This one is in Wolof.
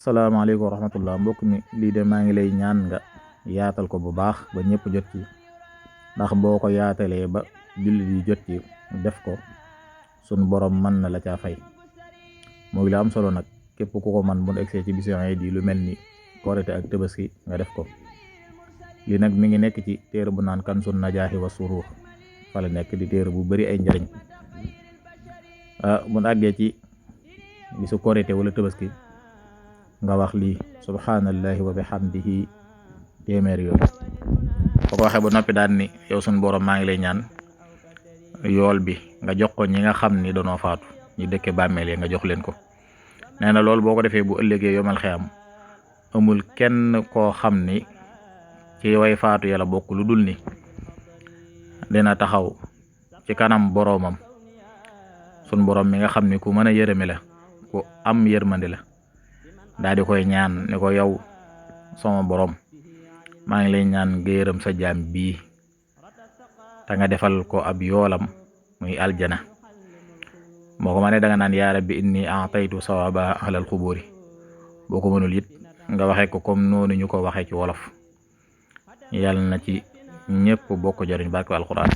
salaamaaleykum wa rahmatullah mbokk mi lii de maa ngi lay ñaan nga yaatal ko bu baax ba ñëpp jot ci ndax boo ko yaatalee ba jullit yi jot ci def ko sun borom mën na la caa fay muy la am solo nag képp ku ko man bu egsee ci bisu Iid yi lu mel ni korite ak Tabaski nga def ko. lii nag mi ngi nekk ci téere bu naan Kanzun Najaahi wa Suruur fa la nekk di téere bu bari ay njariñ bu àggee ci bisu korite wala Tabaski nga wax lii subhanallahi wa bihamdihi téeméer yoon boo ko waxee ba noppi daan ni yow suñ borom maa ngi lay ñaan yool bi nga jox ko ñi nga xam ni danoo faatu ñi dëkke bàmmeel yi nga jox leen ko. nee na loolu boo ko defee bu ëllëgee yomal xiyam amul kenn koo xam ni ci way faatu yàlla bokk lu dul ni dina taxaw ci kanam boroomam sun borom mi nga xam ni ku mën a yërëme la ku am yërmande la daal di koy ñaan ni ko yow sama borom maa ngi lay ñaan nga yërëm sa jaam bii te nga defal ko ab yoolam muy aljana moo ko ma ne da nga naan yaa rabbi inni a'taytu sawaba alal xuburi boo ko mënul it nga waxee ko comme noonu ñu ko waxee ci wolof yàlla na ci ñëpp bokk jariñ barke alquran